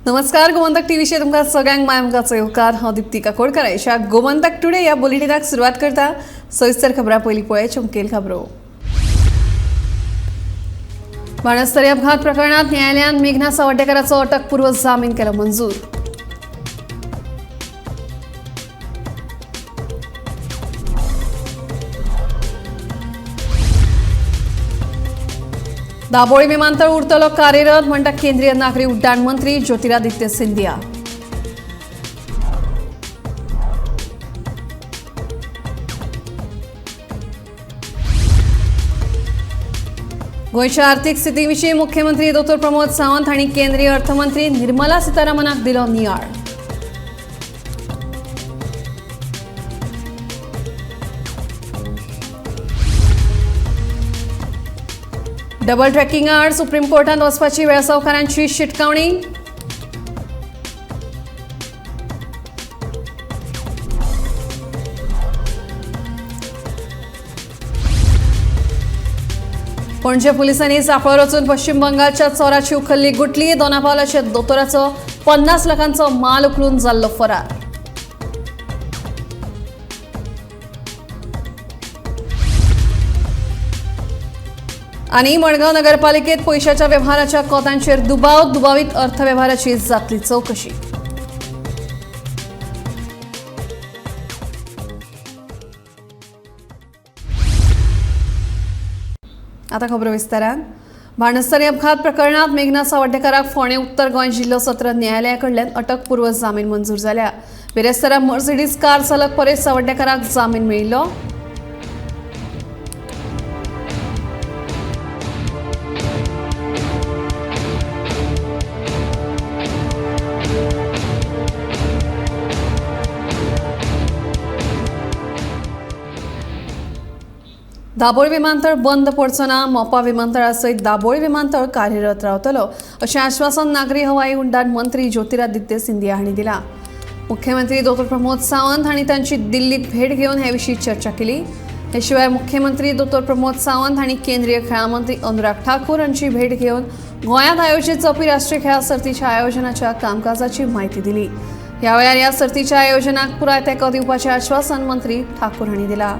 नमस्कार, गोमंतक टीव्हीचेर तुमकां सगळ्यांक माय मोगाचो येवकार. हांव दिप्ती काकोडकर. अशा गोमंतक टुडे ह्या बुलेटिनाक सुरवात करता. सविस्तर खबरां पयलीं पळय मुखेल खबरो. बाणस्तारी अपघात प्रकरणात न्यायालयान मेघना सावर्डेकराचो अटकपूर्व जामीन केलो मंजूर. दाबोळी विमानतळ उरतलो कार्यरत म्हणटा केंद्रीय नागरी उड्डाण मंत्री ज्योतिरादित्य सिंधिया. गोंयच्या आर्थिक स्थितीविशीं मुख्यमंत्री डॉ प्रमोद सावंत हांणी केंद्रीय अर्थमंत्री निर्मला सीतारामनाक दिलो नियाळ. डबल ट्रॅकिंगा आड सुप्रीम कोर्टांत वचपाची वेळसावकारांची शिटकावणी. पणजे पोलिसांनी सांपळार वचून पश्चिम बंगालच्या चोराची उखल्ली गुटली. दोनापावलाच्या दोतोराचो 50 लाखांचो माल उखलून जाल्लो फरार. आनी मडगांव नगरपालिकेत पयशाच्या व्यवहाराच्या कोतांचेर दुबाव. दुबावीत अर्थवेव्हाराची जातली चवकशी. आता खबरो विस्तारान. बाणस्तारी अपघात प्रकरणात मेघना सावर्डेकराक फोंडें उत्तर गोंय जिल्हो सत्र न्यायालया कडल्यान अटकपूर्व जामीन मंजूर जाल्या. बिरेस्तारा मर्सिडीज कार चालक परेश सावर्डेकराक जामीन मेळिल्लो. दाबोळी विमानतळ बंद पडचो ना, मोपा विमानतळा सयत दाबोळी विमानतळ कार्यरत रावतलो अशें आश्वासन नागरी हवाई उड्डाण मंत्री ज्योतिरादित्य सिंधिया हांणी दिलां. मुख्यमंत्री डॉ प्रमोद सावंत हांणी तांची दिल्लीक भेट घेवन हे विशीं चर्चा केली. हे शिवाय मुख्यमंत्री डॉ प्रमोद सावंत हांणी केंद्रीय खेळां मंत्री अनुराग ठाकूर हांची भेट घेवन गोंयांत आयोजीत जावपी राष्ट्रीय खेळां सर्तीच्या आयोजनाच्या कामकाजाची म्हायती दिली. ह्या वेळार ह्या सर्तीच्या आयोजनाक पुराय तेंको दिवपाचें आश्वासन मंत्री ठाकूर हांणी दिलां.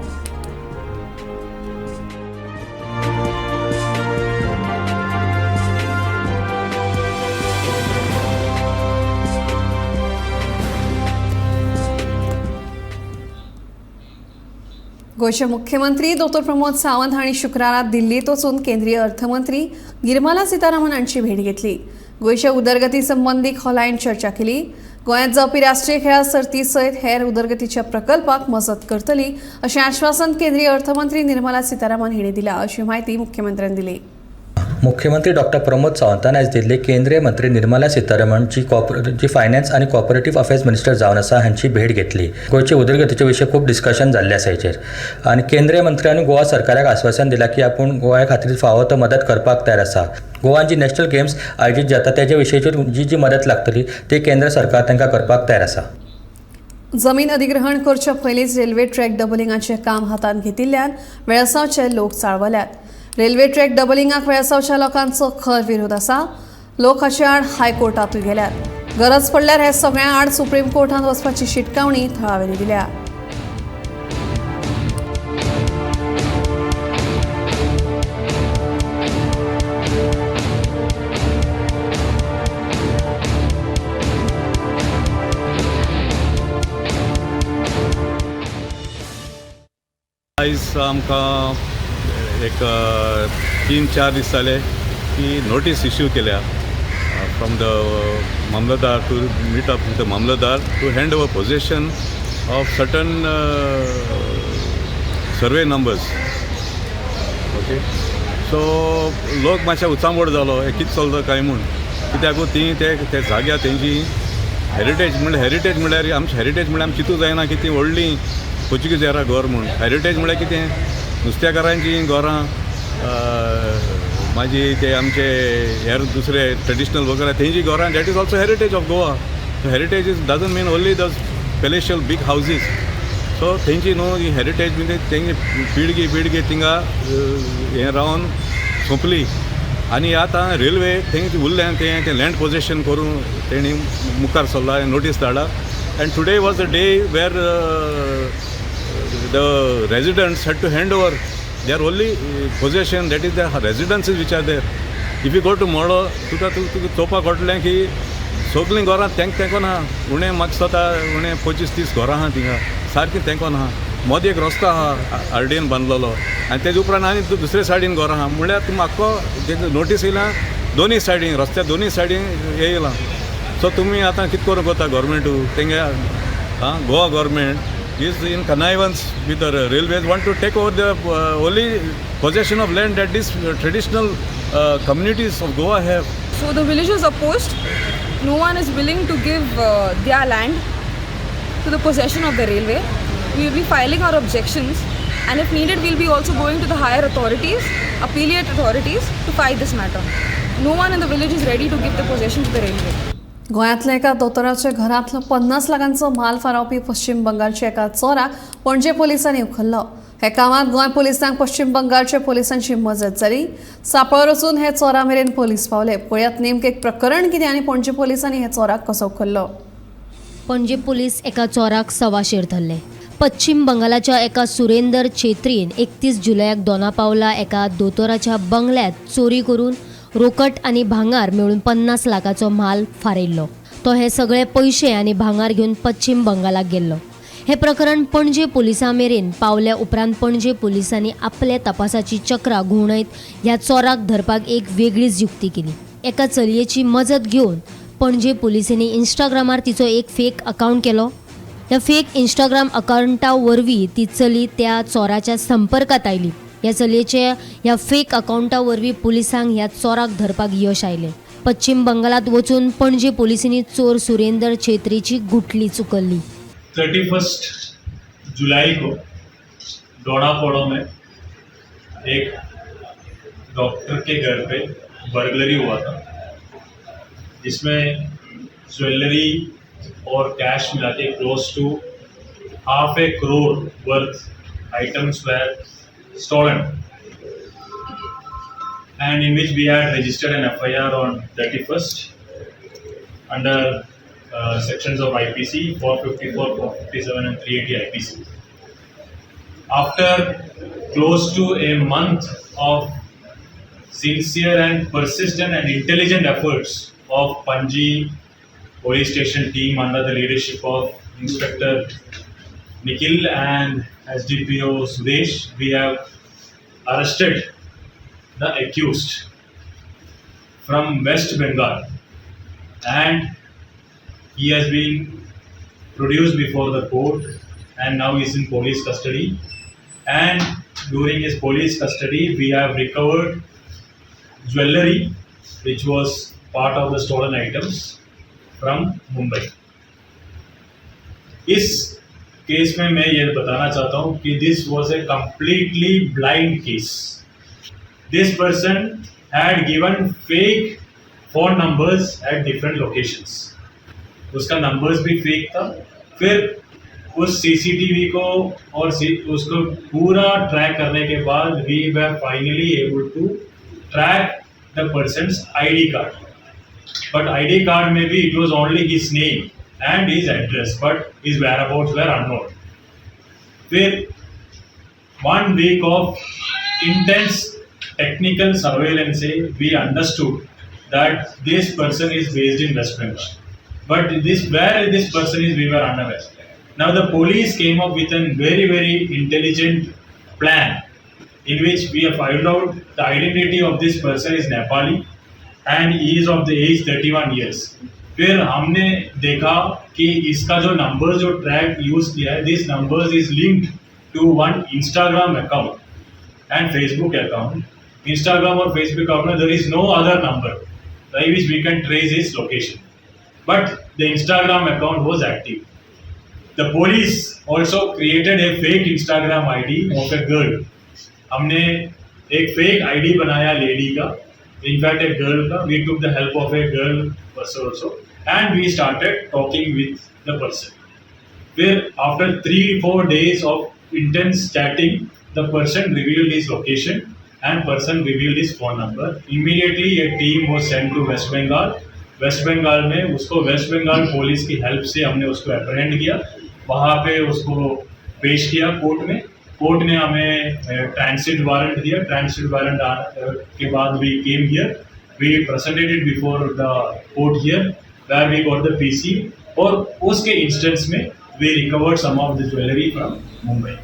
गोंयचे मुख्यमंत्री डॉ प्रमोद सावंत हांणी शुक्रारा दिल्लींत वचून केंद्रीय अर्थमंत्री निर्मला सीतारामन हांची भेट घेतली. गोंयच्या उदरगती संबंदी खोलायेन चर्चा केली. गोंयांत जावपी राष्ट्रीय खेळां सर्ती सयत हेर उदरगतीच्या प्रकल्पाक मजत करतली अशें आश्वासन केंद्रीय अर्थमंत्री निर्मला सीतारामन हांणी दिलां अशी म्हायती मुख्यमंत्र्यान दिली. मुख्यमंत्री डॉक्टर प्रमोद सावंतान आयज दिल्ली केंद्रीय मंत्री निर्मला सीतारामन जी जी फायनान्स आनी कॉपरेटीव अफेर्स मिनिस्टर जावन आसा हांची भेट घेतली. गोंयचे उदरगतीचे विशय खूब डिस्कशन जाल्लें आसा हेचेर आनी केंद्रीय मंत्र्यांनी गोवा सरकाराक आश्वासन दिलां की आपूण गोंया खातीर फावो तो मदत करपाक तयार आसा. गोवान जी नॅशनल गेम्स आयोजीत जाता तेजे विशयचेर जी जी मदत लागतली ती केंद्र सरकार तांकां करपाक तयार आसा. जमीन अधिग्रहण करच्या पयलींच रेल्वे ट्रॅक डबलिंगाचें काम हातांत घेतिल्ल्यान वेळसांवचे लोक चाळवल्यात. रेल्वे ट्रॅक डबलिंगाक वेळसांवच्या लोकांचो खर विरोध आसा. लोक हाचे आड हायकोर्टांतूय गेल्यात. गरज पडल्यार हे सगळ्यां आड सुप्रीम कोर्टांत वचपाची शिटकावणी थळाव्यांनी दिल्या. आयज आमकां एक 3-4 दीस जाले की नोटीस इश्यू केल्या from the mamlatdar to meet up with the mamlatdar to hand over possession of certain survey numbers. Okay, so लोक मातशे उचांबळ जालो हे कितें चलता काय म्हूण, कित्याक ती ते जाग्यार तेंची हेरिटेज म्हणल्यार हेरिटेज म्हणल्यार आमची हेरिटेज म्हणल्यार आमी चिंतूं जायना की ती व्हडली पोर्चुगीज एरा घर म्हूण. हेरिटेज म्हणल्यार कितें, नुस्तेकारांचीं घरां, मागीर ते आमचे हेर दुसरे ट्रेडिशनल वगैरे तेंची घरां, that is also heritage of Goa. So heritage is doesn't mean only the palatial big houses. So तेंची न्हू ही हेरिटेज म्हणजे तेंची पिळगी पिळगी थिंगा हें रावन सोंपली. आनी आतां रेल्वे थंय उरलें तें तें लँड पोजेशन करून तेणी मुखार सरला, नोटीस धाडला. And today was the day where the residents had to hand over their only possession, that is the residences which are there. If you go to Model, तुका तुका चोवपाक कळटलें की सगलीं घरां तेंक तेंकोन आहा. उणें म्हाका दिसता उणें 25-30 घरां आहा थिंगा, सारकीं तेंकोन आहा. मदीं एक रस्तो आहा आरडीएन बांदलेलो आनी तेजे उपरांत आनी दुसरे सायडीन घरां आहा. म्हणल्यार तुमी आख्खो नोटीस येयला, दोनूय सायडीन रस्त्या दोनूय सायडीन येयलां. सो तुमी आतां कितें करूंक वता गोवोरमेंटू तेंगे? आं, Goa government is in connivance with the railways, want to take over the only possession of land that these traditional communities of Goa have. So the villagers opposed. No one is willing to give their land to the possession of the railway. We will be filing our objections, and if needed, we'll be also going to the higher authorities, appellate authorities, to fight this matter. No one in the village is ready to give the possession to the railway. गोंयांतल्या एका दोतोराच्या घरांतलो 50 लाखांचो म्हाल फारावपी पश्चिम बंगालच्या एका चोराक पणजे पोलिसांनी उखल्लो. हे कामात गोंय पोलिसांक पश्चिम बंगालच्या पोलिसांची मजत जाली. सांपळो रचून हे चोरा मेरेन पोलीस पावले. पळयात नेमकें प्रकरण कितें आनी पणजे पोलिसांनी हे चोराक कसो उखल्लो. पणजे पोलीस एका चोराक सवाशेर धरले. पश्चिम बंगालाच्या एका सुरेंदर छेत्रीन 31 जुलयाक दोनापावला एका दोतोराच्या बंगल्यात चोरी करून रोकट आनी भांगार मेळून 50 लाखाचो म्हाल फारयल्लो. तो हे सगळे पयशे आनी भांगार घेवन पश्चिम बंगालाक गेल्लो. हे प्रकरण पणजे पोलिसां मेरेन पावल्या उपरांत पणजे पोलिसांनी आपल्या तपासाची चक्रां घुंवणयत ह्या चोराक धरपाक एक वेगळीच युक्ती केली. एका चलयेची मजत घेवन पणजे पोलिसांनी इंस्टाग्रामार तिचो एक फेक अकावंट केलो. ह्या फेक इंस्टाग्राम अकावंटा वरवीं ती चली त्या चोराच्या संपर्कात आयली. ह्या चलयेचे ह्या फेक अकावंटा वरवीं पोलिसांक ह्या चोराक धरपाक यश आयलें. पश्चिम बंगालात वचून पणजे पोलिसांनी चोर सुरेंदर छेत्रीची गुटली चुकल्ली. 31 जुलाई को डोनापोड़ो में एक डॉक्टर के घर पे बर्गलरी हुआ था, जिसमें ज्वेलरी और कैश मिला K close to half a crore worth items were stolen, and in which we had registered an FIR on 31st under sections of IPC 454, 457 and 380 IPC. After close to a month of sincere and persistent and intelligent efforts of Panji police station team under the leadership of Inspector Nikhil and SDPO Sudesh, we have arrested the accused from West Bengal, and he has been produced before the court and now is in police custody. And during his police custody, we have recovered jewelry which was part of the stolen items from Mumbai. इस केस में मैं ये बताना चाहता हूँ कि this was a completely blind case. This person had given fake phone numbers at different locations. उसका numbers भी fake था. फिर उस सीसीटीवी को और उसको पूरा ट्रैक करने के बाद we were finally able to track the person's ID card, but ID card में भी it was only his name and his address, but his whereabouts were unknown. फिर one week of intense technical surveillance, we understood that this person is based in West Bengal. But this where this person is, we were unaware. Now the police came up with a very, very intelligent plan in which we have found out the identity of this person is Nepali and he is of the age 31 years. फिर हमने देखा कि इसका जो number जो track use किया है, this numbers is linked to one Instagram account and Facebook account. Instagram Aur Facebook account में there is no other number by which we can trace his location. But the Instagram account was active. The police also created a fake Instagram ID of a girl. हमने एक fake ID बनाया lady का, in fact एक girl का. We took the help of a girl person also and we started talking with the person. फिर after 3-4 days of intense chatting, the person revealed his location. and person reveal his phone number. Immediately a team was sent to West Bengal. West Bengal में उसको waste Bengal police की help से हमने उसको अप्रहेंड किया। वहाँ pay उसको पेश किया court में। Court ने हमें ट्रांसिट वारंट दिया। ट्रांसिट वारंट के बाद we came here, we presented it before the court here, where we got the PC और उसके इंस्टेंस में we recovered some of the jewellery from Mumbai.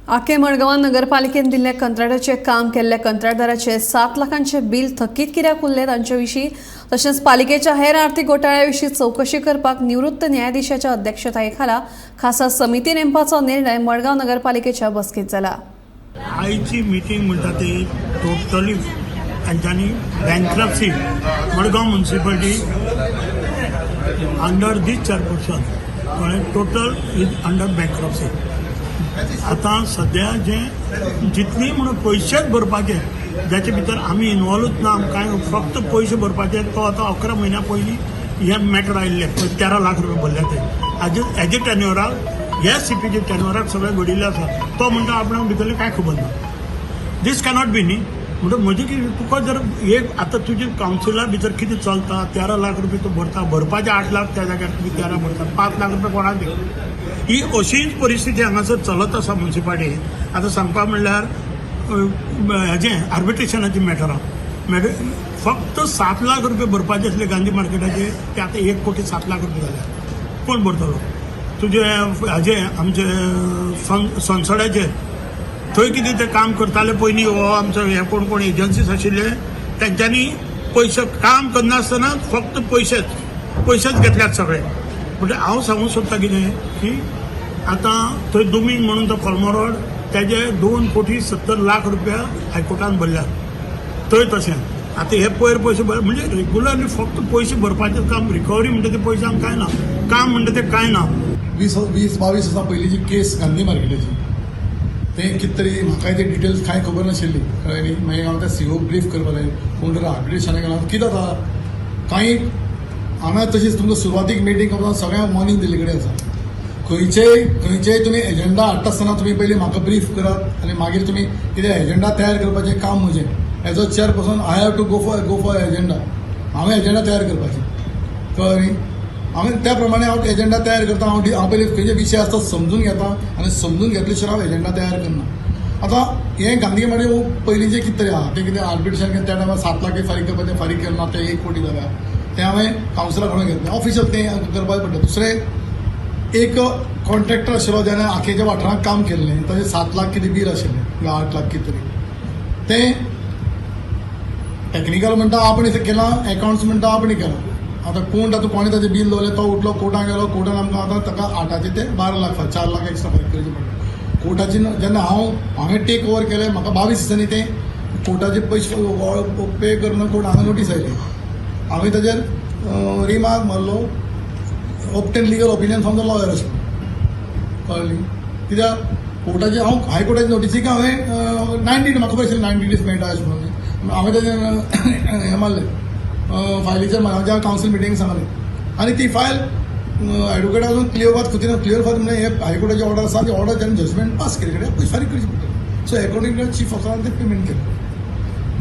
आके मडगांवां नगरपालिकेन दिल्ल्या कंत्राटाचें काम केल्ल्या कंत्राटदाराचे 7 लाखांचे बिल थकीत कित्याक उरलें तांचे विशीं तशेंच पालिकेच्या हेर आर्थीक घोटाळ्या विशीं चवकशी करपाक निवृत्त न्यायाधीशाच्या अध्यक्षताये खाला खासा समिती नेमपाचो निर्णय मडगांव नगरपालिकेच्या बसकेंत जाला। आयची मिटींग म्हणटा ती टोटली तांच्यांनी bankruptcy Madgaon municipality under this chairperson कळ्ळें, टोटल is under bankruptcy. आतां सद्या जे जितली म्हणून पयशेच भरपाचे जाचे भितर आमी इनवॉल्वच ना, आमकां फक्त पयशे भरपाचे। तो आतां 11 म्हयन्या पयलीं हें मॅटर आयिल्लें, 13 लाख रुपया भरल्या ते हाजे हेजे टेन्युअराक, ह्या सीपीचे टेन्युअराक सगळें घडिल्लें आसा। तो म्हणटा आपणाक भितरलें कांय खबर ना। दीस कॅनॉट बी न्ही। म्हणटा म्हजें कितें तुका जर एक आतां तुजे कावन्सिला भितर कितें चलता, 13 लाख रुपया तूं भरता, भरपाचे 8 लाख त्या जाग्यार तुमी 13 भरता, 5 लाख रुपया कोणाक दी। ही अशीच परिस्थिती हांगासर चलत आसा म्युनिसिपालिटी। आतां सांगपा म्हणल्यार हेजें आर्बिट्रेशनाचें मॅटर आहा। फक्त 7 लाख रुपया भरपाचे आसले गांधी मार्केटाचे, ते आतां 1 कोटी 7 लाख रुपया जाल्या। कोण भरतलो? तुजे हाजे आमचे सनसड्याचे थंय कितें ते काम करताले पयलीं, हो आमचो हे कोण कोण एजन्सीस आशिल्ले तेंच्यांनी पयशे काम करनासतना फक्त पयशेच पयशेच घेतल्यात सगळे। म्हणजे हांव सांगूंक सोदता कितें की आतां थंय दुमींग म्हणून तो कोलमोरोड तेजे 2 कोटी 70 लाख रुपया हायकोर्टान भरल्यात थंय। तशें आतां हे पयर पयशे भर म्हणजे रेगुलरली फक्त पयशे भरपाचें काम, रिकवरी म्हणटा ते पयशे आमकां कांय ना, काम म्हणटा तें कांय ना। 20-22 वर्सां पयलींची केस गांधी मार्केटाची, तें कितें तरी म्हाकाय ते डिटेल्स कांय खबर नाशिल्ली, कळ्ळें न्ही। मागीर हांव त्या सीओ ब्रीफ करपाक जाय, कोण तरी आर्बिट्रेशनाक गेला कितें जाता कांय हांगा। तशीच तुमकां सुरवातीक मिटींग करता, सगळ्यांक वॉर्निंग दिल्ले कडेन आसा, खंयचेय खंयचेय तुमी एजेंडा हाडटा आसतना तुमी पयलीं म्हाका ब्रीफ करात आनी मागीर तुमी कितें एजेंडा तयार करपाचें काम म्हजें। As a chairperson I have to go for agenda. हांवें एजेंडा तयार करपाची, कळ्ळें न्ही। हांवें त्या प्रमाणे हांव एजेंडा तयार करता। हांव हांव पयलीं खंयचे विशय आसता समजून घेता आनी समजून घेतले शिवाय हांव एजेंडा तयार करना। आतां हें गांधी मार्केट पयलींचें कितें तरी आहा, तें कितें आर्बिट्रेशन त्या टायमार 7 लाख फारीक करपाचें, फारीक केलें ना, तें 1 कोटी जाल्या। तें हांवें कावन्सिला कडून घेतलें, ऑफिशियल तें करपाक पडलें। दुसरें एक कॉन्ट्रॅक्टर आशिल्लो ज्याणे आखेच्या वाठारांत काम केल्लें, ताजें 7 लाख कितें बील आशिल्लें किंवा 8 लाख कितें तरी। तें टॅक्निकल म्हणटा आपणें केलां, एकावंट्स म्हणटा आपणें केलां। आतां कोण तातूंत कोणें ताजें बील दवरलें, तो उठलो कोर्टान गेलो, कोर्टान आमकां आतां ताका 8 ते 12 लाख, 4 लाख एक्स्ट्रा फारीक करचें पडलें कोर्टाची। जेन्ना हांवें टेक ओवर केलें, म्हाका 22 दिसांनी तें कोर्टाचे पयशे पे करना कोर्ट हांगा नोटीस आयली। हांवें ताजेर रिमार्क मारलो, obtain legal opinion from the lawyer अशें, कळ्ळें न्ही। कित्याक कोर्टाचे हांव हायकोर्टाचे नोटिसीक हांवें 90, म्हाका खबर आशिल्लें 90 दीस मेळटा अशें म्हणून। हांवें ताजेर हें मारलें, फायलीचेर म्हज्या कावन्सील मिटींग सांगलें आनी ती फायल एडवोकेट अजून क्लियोपाद कुतिन्हो, क्लियोपाद म्हणलें हे हायकोर्टाची ऑर्डर आसा, ती ऑर्डर ताणें जजमेंट पास केली कडेन पयशे फारीक करचे पडटले। सो अकॉर्डिंग टू चीफ ऑफिसरान ते पेमेंट केलें।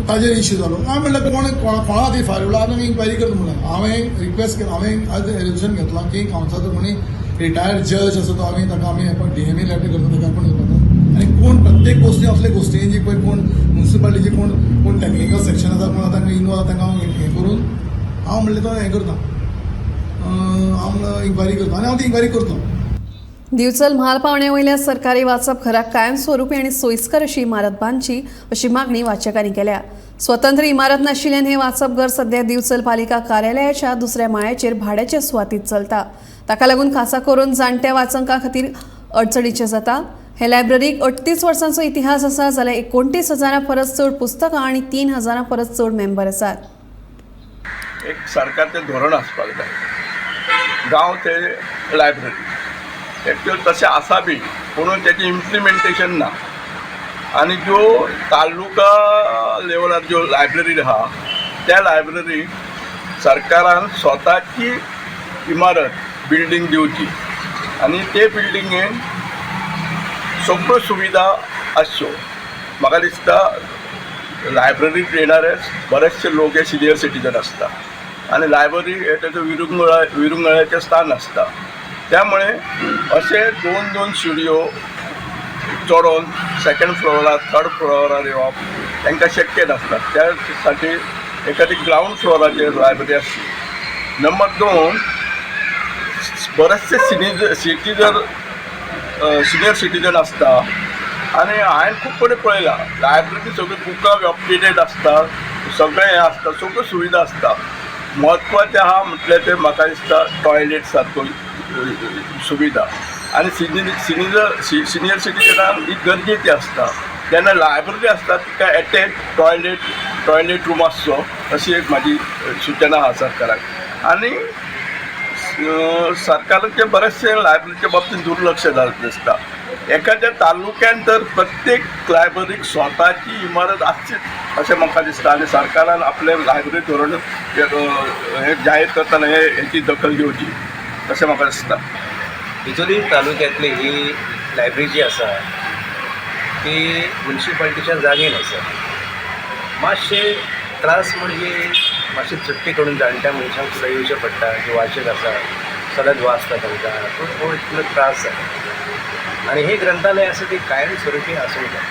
ताजेर इश्यू जालो। हांवें म्हणलें कोण कोणा खातीर फायल उरला, आमी इन्क्वायरी करता म्हणलें। हांवें रिक्वेस्ट केलो, हांवें आज रेजोल्युशन घेतलां की कावन्सिलाचो कोणी रिटायर्ड जज आसा तो आमी ताका आमी डीएमए लेटर करता, ताका आपण करता आनी कोण प्रत्येक गोश्टी असले गोश्टींची पळय कोण म्युनिसिपालिटीचे कोण कोण टॅक्निकल सेक्शन आसा, कोण आतां इनवॉल्व आसा, तांकां हांव हें करून हांव म्हणलें तो हें करता, हांव इन्क्वायरी करता आनी हांव ती इन्क्वायरी करता। दिवचल म्हाल पावण्यावयल्या सरकारी वाचप घराक कायमस्वरूपी आनी सोयीस्कर अशी इमारत बांदची अशी मागणी वाचकांनी केल्या। स्वतंत्र इमारत नाशिल्ल्यान हे वाचपघर सध्या दिवचल पालिका कार्यालयाच्या दुसऱ्या माळ्याचेर भाड्याचे सुवातीत चलता। ताका लागून खासा करून जाणट्या वाचकां खातीर अडचणीचें जाता। हे लायब्ररीक 38 वर्सांचो इतिहास आसा, जाल्यार 29,000 परस चड पुस्तकां आनी 3,000 परस चड मेंबर आसात। एक सरकारचें धोरण आसपाक जाय, गांव ते लायब्ररी एक्चुअल तशें आसा बी, पूण तेजें इम्प्लिमेंटेशन ना। आनी ज्यो तालुका लेवलार ज्यो लायब्ररी आहा त्या लायब्ररीक सरकारान स्वताची इमारत बिल्डींग दिवची आनी ते बिल्डिंगेन सगळ्यो सुविधा आसच्यो। म्हाका दिसता लायब्ररीत येणारे बरेचसे लोक हे सिनियर सिटीजन आसता आनी लायब्ररी हे तेजो विरंगुळ्याचें स्थान आसता. त्यामुळे अशे दोन दोन शिडयो चडोवन सेकंड फ्लोरार, थर्ड फ्लोरार येवप तांकां शक्य नासता. त्या साठी एखादी ग्रावंड फ्लोराचेर लायब्ररी आसची. नंबर दोन, बरेचसे सिनियर सिटीजन आसता आनी हांवें खूब कडेन पळयलां, लायब्ररी सगळीं बुकां अपडेटेड आसता, सगळें हें आसता, सगळ्यो सुविधा आसता. म्हत्वाचें आहा म्हटल्यार तें म्हाका दिसता टॉयलेट सारको सुविधा आनी सिनियर सिटीजनांक ही गरजेची आसता. जेन्ना लायब्ररी आसता तिका एटॅच टॉयलेट रूम आसचो अशी एक म्हाजी सुचना आहा सरकाराक. आनी सरकाराचें बरेचशें लायब्ररीच्या बाबतींत दुर्लक्ष जाल्लें दिसता. एखाद्या तालुक्यान तर प्रत्येक लायब्ररीक स्वताची इमारत आसचीच अशें म्हाका दिसता आनी सरकारान आपलें लायब्ररी धोरण हें जाहीर करतना हे हेची दखल घेवची अशें म्हाका दिसता. बिचोली तालुक्यांतली ही लायब्ररी जी आसा ती मुन्सिपाल्टीच्या जागेन आसा. मातशे त्रास म्हणजे मातशे चडटी करून जाणट्या मनशांक सुद्दां येवचें पडटा, जे वाचक आसा, सदांच वाचता तांकां, पूण हो इतलो त्रास जाता. आनी हे ग्रंथालय आसा ती कायम स्वरुपी आसूंक जाय.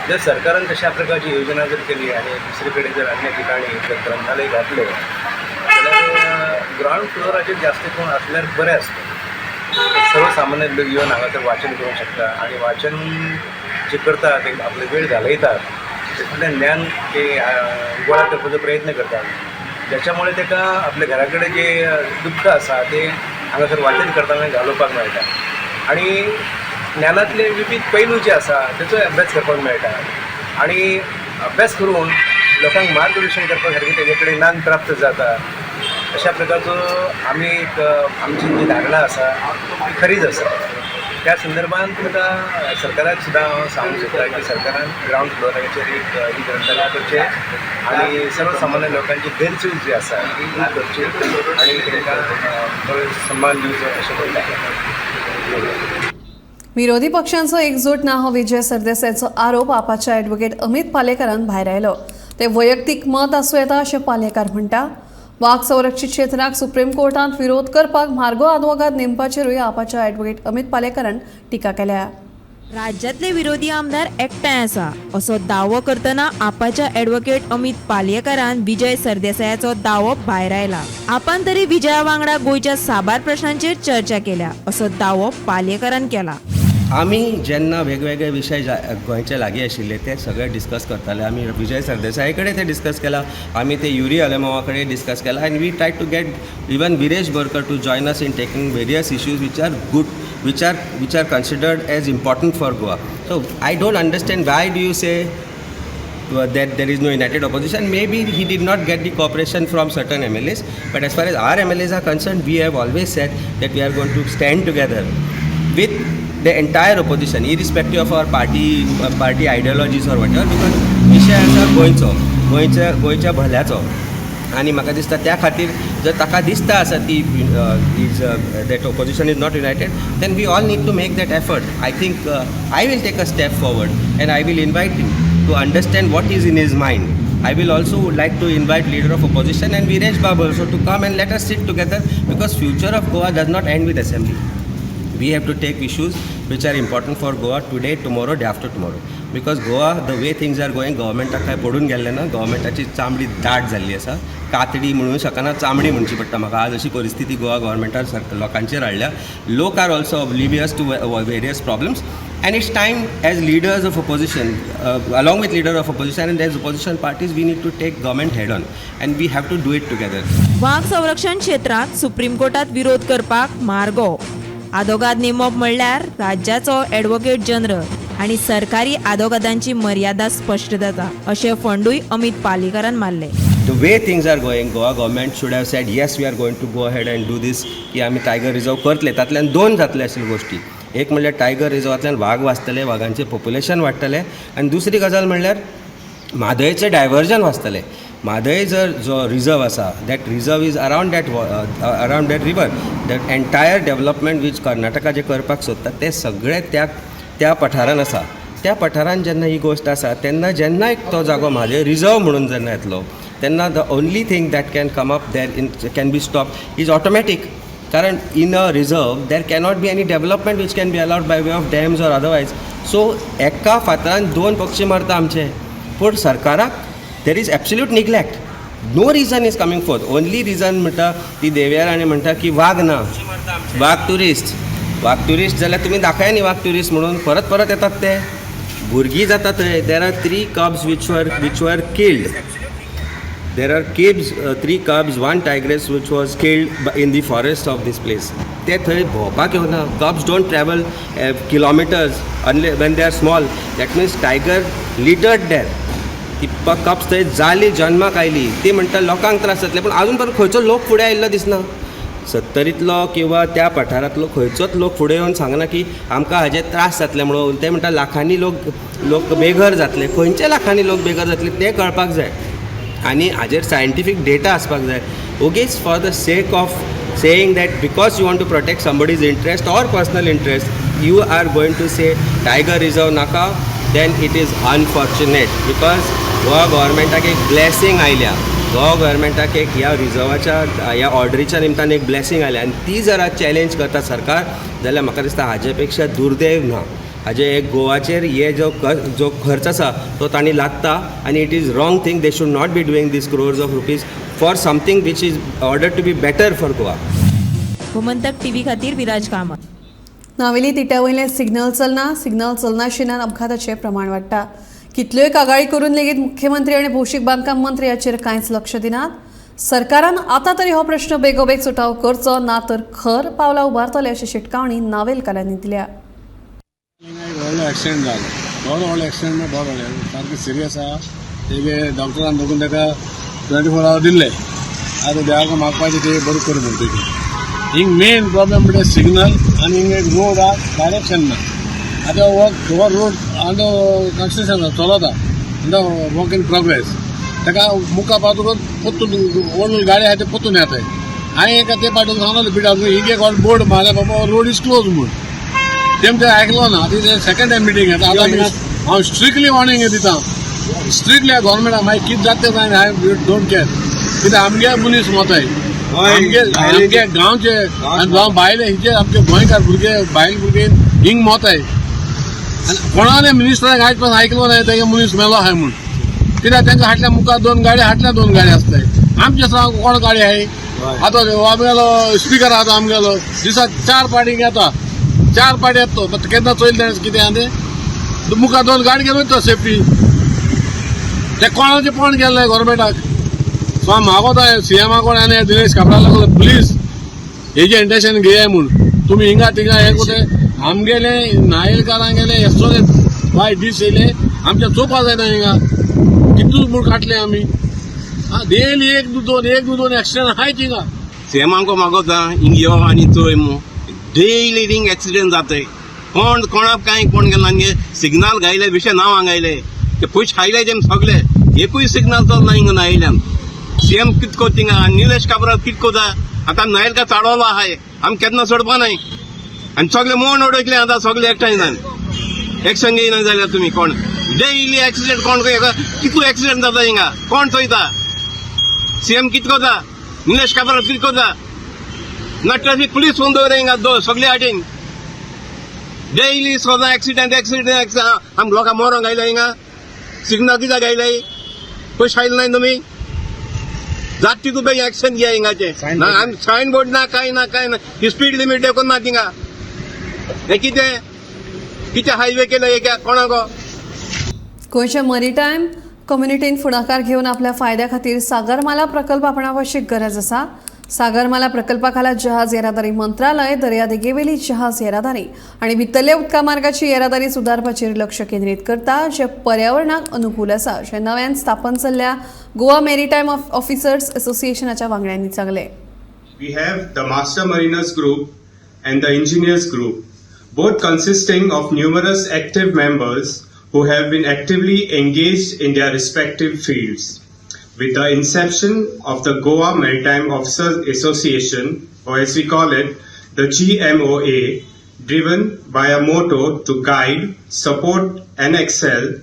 जर सरकारान तशा प्रकारची योजना जर केली आनी दुसरे कडेन जर अन्य ठिकाणी जर ग्रंथालय घातलें जाल्यार ग्रावंड फ्लोराचेर जास्त करून आसल्यार बरें आसता. सर्वसामान्य लोक येवन हांगासर वाचन करूंक शकता आनी वाचन जे करता ते आपलो वेळ घालयतात, तातूंतल्यान ज्ञान ते गोळा करपाचो प्रयत्न करतात, ज्याच्यामुळे ताका आपल्या घरा कडेन जे दुख्ख आसा ते हांगासर वाचन करतना घालोवपाक मेळटा आनी ज्ञानांतले विविध पैलू जे आसा तेचोय अभ्यास करपाक मेळटा आनी अभ्यास करून लोकांक मार्गदर्शन करपा सारकें तेजे कडेन ज्ञान प्राप्त जाता. अशा प्रकारचो आमी एक आमची जी धारणा आसा ती खरीच आसा. त्या संदर्भात तुमकां सरकाराक सुद्दां हांव सांगूंक सोदता की सरकारान ग्रावंड फ्लोराचेर एक ही ग्रंथालय करचें आनी सर्वसामान्य लोकांची गैरसोय जी आसा ती ना करची आनी तांकां बरो सन्मान दिवचो अशें म्हणटा. विरोधी पक्षांचो एकजूट ना हो विजय सरदेसायाचो आरोप आपाच्या ॲडव्होकेट अमित पालेकारान भायर आयलो. ते वैयक्तीक मत आसूं येता अशें पालेकार म्हणटा. वाग संरक्षीत क्षेत्राक सुप्रीम कोर्टांत विरोध करपाक म्हार्गो आदवोगाद नेमपाचेरूय आपाच्या ॲडव्होकेट अमित पालेकारान टिका केल्या. राज्यातले विरोधी आमदार एकठांय आसा असो दावो करतना आपाच्या ॲडव्होकेट अमित पालयेकारान विजय सरदेसायाचो दावो भायर आयला. आपान तरी विजया वांगडा गोंयच्या साबार प्रश्नांचेर चर्चा केल्या असो दावो पालयेकारान केला. आमी जेन्ना वेगवेगळे विशय गोंयचे लागीं आशिल्ले ते सगळे डिस्कस करताले. आमी विजय सरदेसाय कडेन ते डिस्कस केला, आमी ते युरी आलेमावा कडेन डिस्कस केला आनी we try to get even Viresh Borkar to join us in taking various issues which are good, which are considered as important for Goa. So I don't understand why do you say that there is no united opposition. Maybe he did not get the cooperation from certain MLAs, but as far as our MLAs are concerned, we have always said that we are going to stand together with the entire opposition, irrespective of our party ideologies or whatever, because विशय आसा गोंयचो, गोंयच्या भल्याचो. आनी म्हाका दिसता त्या खातीर जर ताका दिसता आसा ती is that opposition is not united, then we all need to make that effort. I think I will take a step forward and I will invite him to understand what is in his mind. I will also would like to invite leader of opposition and Viresh Bab also to come and let us sit together, because future of Goa does not end with assembly. We have to take issues which are important for Goa today, tomorrow, day after tomorrow. Because Goa, the way things are going, गव्हर्मेंटाक कांय पडून गेल्लें ना. गव्हर्मेंटाची चामडी दाट जाल्ली आसा, कातडी म्हणूं शकना, चामडी म्हणची पडटा म्हाका. आज अशी परिस्थिती गोवा गव्हर्मेंटान लोकांचेर हाडल्या. लोक are also oblivious to various problems and it's time as leaders of opposition, along with leader of opposition and as opposition parties, we need to take government head on and we have to do it together. वाग संरक्षण क्षेत्रांत supreme कोर्टात विरोध करपाक म्हार्गो आदोगाद नेमप म्हणल्यार राज्याचो advocate general आनी सरकारी आदोगादांची मर्यादा स्पश्ट जाता अशें फंडूय अमित पालेकारान मारले. The way things are going, Goa government should have said, yes, we are going to go ahead and do this, की आमी टायगर रिजर्व करतले. तातल्यान दोन जातले आशिल्ले गोश्टी. एक म्हणल्यार टायगर रिजर्वांतल्यान वाग वाचतले, वागांचें पॉप्युलेशन वाडटलें आनी दुसरी गजाल म्हणल्यार म्हादयचें डायवर्जन वाचतलें. म्हादय जर जो रिजर्व आसा, that reserve is around that river. That entire development which Karnataka जें करपाक सोदता तें सगळें त्या त्या पठारान आसा. त्या पठारान जेन्ना ही गोश्ट आसा तेन्ना जेन्ना एक तो जागो म्हादय रिजर्व म्हणून जेन्ना येतलो तेन्ना the only thing that can come up there in can be stop is automatic, कारण in a reserve there cannot be any development which can be allowed by way of dams or otherwise. So एका फातरान दोन पक्षी मारता आमचे, पूण सरकाराक there is absolute neglect. No reason is coming forth. Only reason म्हणटा ती देवयार म्हणटा की वाग ना, वाग ट्युरिस्ट, वाग ट्युरिस्ट जाल्यार तुमी दाखया न्ही वाग ट्युरिस्ट म्हणून परत परत येतात ते भुरगीं जाता थंय. There are 3 cubs which were killed. There are cubs, 3 cubs, 1 tigress which was killed in the forest of this place. ते थंय भोंवपाक येवना. Cubs don't travel kilometers only when they are small. That means tiger littered there. ती कब्स थंय जाली, जन्माक आयली, ती म्हणटा लोकांक त्रास जातले, पूण आजून पर्यंत खंयचो लोक फुडें आयिल्लो दिसना. सत्तरींतलो किंवा त्या पठारांतलो खंयचोच लोक फुडें येवन सांगना की आमकां हाजे त्रास जातले म्हणून. ते म्हणटा लाखांनी लोक बेघर जातले. खंयचे लाखांनी लोक बेघर जातले तें कळपाक जाय आनी हाजेर सायंटिफीक डेटा आसपाक जाय. ओगीच for the sake of saying that because you want to protect somebody's interest or personal interest you are going to say tiger reserve नाका, then it is unfortunate. Because Goa गव्हर्मेंटाक एक blessing आयल्या, गोवा गव्हर्मेंटाक एक ह्या रिजर्वाच्या ह्या ऑर्डरीच्या निमतान एक ब्लेसिंग आयल्या आनी ती जर आज चॅलेंज करता सरकार जाल्यार म्हाका दिसता हाजे पेक्षा दुर्दैव ना. हाजे एक गोवाचेर हे जो जो खर्च आसा तो तांणी लागता आनी it is wrong thing. They should not be doing these crores of rupees for something which is order to be better for Goa. Gomantak TV खातीर विराज कामत. नावेली तिट्यावयलें सिग्नल चलना, सिग्नल चलनाशिल्ल्यान अपघाताचें प्रमाण वाडटा. कितल्योय कागाळी करून लेगीत मुख्यमंत्री आनी भौशीक बांदकाम मंत्री हाचेर कांयच लक्ष दिनात. सरकारान आतां तरी हो प्रश्न बेगोबेग सुटावो करचो, ना तर खर पावलां उबारतले अशी शिटकावणी नावेलकारांनी दिल्या. व्हडलो एक्सिडेंट जालो, बरो व्हडलो एक्सिडेंट म्हळ्यार बरो व्हडलो, सारकें सिरियस आहा. एक डॉक्टरान बघून ताका 24 our दिल्ले. आतां देवाक मागपाचें ते बरें करूं म्हणटकीर. हिंग मेन प्रॉब्लम म्हणजे सिग्नल आनी हिंग एक रोड आहा, डायरेक्शन ना. आतां हो रोड अंडर कन्स्ट्रक्शन चलता, अंडर वर्क इन प्रोग्रेस. ताका मुखार पावतकच परतून व्हडली गाडी आहा ते परतून येताय. हांवें एका ते पाटून सांगलें बिटा हिंग एक बोर्ड मारले बाबा रोड is close म्हूण, तेम ते आयकलो ना. आतां ते सेकंड टायम मिटींग येता. आतां हांव स्ट्रिक्टली वॉर्निंग दिता, स्ट्रिक्टली गव्हर्मेंटाक मागीर कितें जाता तें जायना, हांवें don't care. कित्याक आमगे मनीस मोताय, आमगे आमगे गांवचे आनी जावं भायले हिचे आमचे गोंयकार भुरगे भायल भुरगे हिंग मोताय. आनी कोणाले मिनिस्टराक आयज पासून आयकलो ना तेगे मनीस मेलो आहाय म्हूण. कित्याक तांकां हाडल्या मुखार 2 गाडी, हाडल्या 2 गाडी आसताय. आमचे सांग कोण गाडी आहाय. आतां आमगेलो स्पिकर आतां आमगेलो दिसाक 4 पाटी येता, 4 पाटी येता तो केन्ना चोयलें तेणें कितें आहा तें. मुखार 2 गाडी घेवन वयता सेफ्टी. ते कोणाचें पण गेल्लें गव्हर्मेंटाक. सो हांव मागोता सीएमा कडेन आनी दिनेश काब्राला कडेन प्लीज हेजें इंटेन्शन घेयाय म्हूण. तुमी हिंगा थिंगा हें कोते आमगेले नायलकारांगेले एसोले बाय दीस येयले आमच्या चोवपा जायना. हिंगा कितू म्हूण काडले आमी डेली 1 2 1 2 एक्सिडंट आहाय थिंगा. सीएमांक मागोता हिंग यो आनी चोय मू डेली हिंग एक्सिडंट जातय. कोण कोणाक कांय कोण गेला सिग्नल घायले विशय नांव हांगायले ते पयशे खायले तेम सगळे, एकूय सिग्नल चलना हिंगा नायल्यान. सीएम कितको थिंगा निलेश काब्राल कितको जा आतां नायलका चाडवलो आहाय, आमी केन्ना सोडपा नाय. आनी सगळे मोड उडयतले आतां सगळे एकठांय जावन एक्शन घेयना जाल्यार तुमी कोण डेली एक्सिडंट कोण कितलो एक्सिडंट जाता हिंगा कोण चोयता. सीएम कितको जा, निलेश काब्राल कितको जा, ना ट्रॅफिक पुलीस फोन दवर हिंगा सगळे हाटीन. डेली सदां एक्सिडंट एक्सिडंट आम लोकांक मरोंक आयले हिंगा. सिग्नल कित्याक आयले, पयशे आयले नाय तुमी. जात तितू बेगीन एक्शन घेया हिंगाचें. सायन बोर्ड ना कांय ना कांय ना, स्पीड लिमीट देखून ना थिंगा. हें कितें कितें हायवे केले हे कोणाक. गोंयच्या मरीटायम कम्युनिटीन फुडाकार घेवन आपल्या फायद्या खातीर सागरमाला प्रकल्प आपणावपाची गरज आसा. सागरमाला प्रकल्पा खाला जहाज येरादारी मंत्रालय दर्यादेगेवेली जहाज येरादारी आनी भितरल्या उदका मार्गाची येरादारी सुदारपाचेर लक्ष केंद्रीत करता, जे पर्यावरणाक अनुकूल आसा अशें नव्यान स्थापन जाल्ल्या गोवा मेरीटायम ऑफिसर्स असोसिएशनाच्या वांगड्यांनी सांगलें. We have the Master Mariners Group and the Engineers Group, both consisting of numerous active members who have been actively engaged in their respective fields. With the inception of the Goa Maritime Officers Association, or as we call it, the GMOA, Driven by a motto to guide, support, and excel,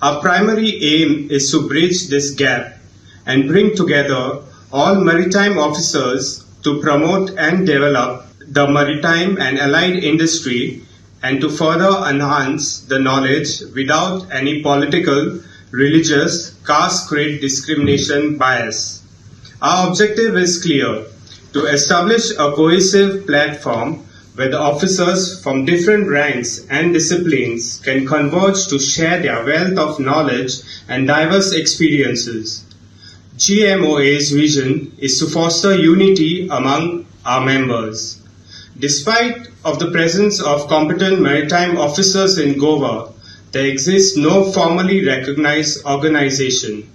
our primary aim is to bridge this gap and bring together all maritime officers to promote and develop the maritime and allied industry and to further enhance the knowledge without any political, religious, caste, creed, discrimination bias. Our objective is clear: to establish a cohesive platform where the officers from different ranks and disciplines can converge to share their wealth of knowledge and diverse experiences. GMOA's vision is to foster unity among our members. Despite of the presence of competent maritime officers in Goa, there exists no formally recognized organization.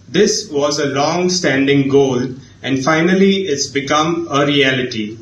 This was a long-standing goal and finally it's become a reality.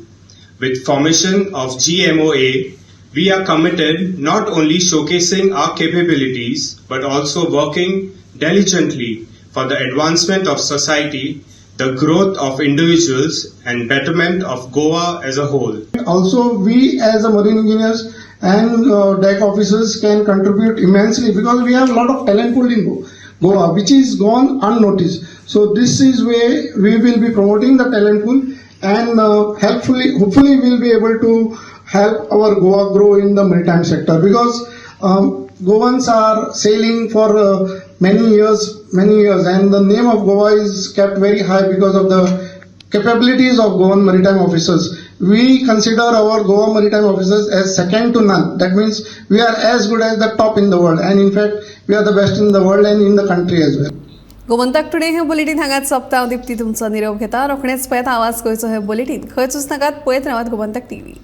With formation of GMOA, we are committed not only showcasing our capabilities but also working diligently for the advancement of society, the growth of individuals and betterment of Goa as a whole. Also, we as a marine engineers and deck officers can contribute immensely because we have a lot of talent pool in Goa, which is gone unnoticed. So this is where we will be promoting the talent pool and hopefully we'll be able to help our Goa grow in the maritime sector because Goans are sailing for many years, and the name of Goa is kept very high because of the capabilities of Goan maritime officers. We consider our Goa maritime officers as second to none. That means we are as good as the top in the world, and in fact, we are the best in the world and in the country as well. Gomantak today हे bulletin हांगाच सोंपता. हांव दिप्ती तुमचो निरोप घेता. रोखडेच पळयत आवाज गोंयचो हे बुलेटीन. खंयच वचनाकात, पळयत रावात गोमंतक टीव्ही.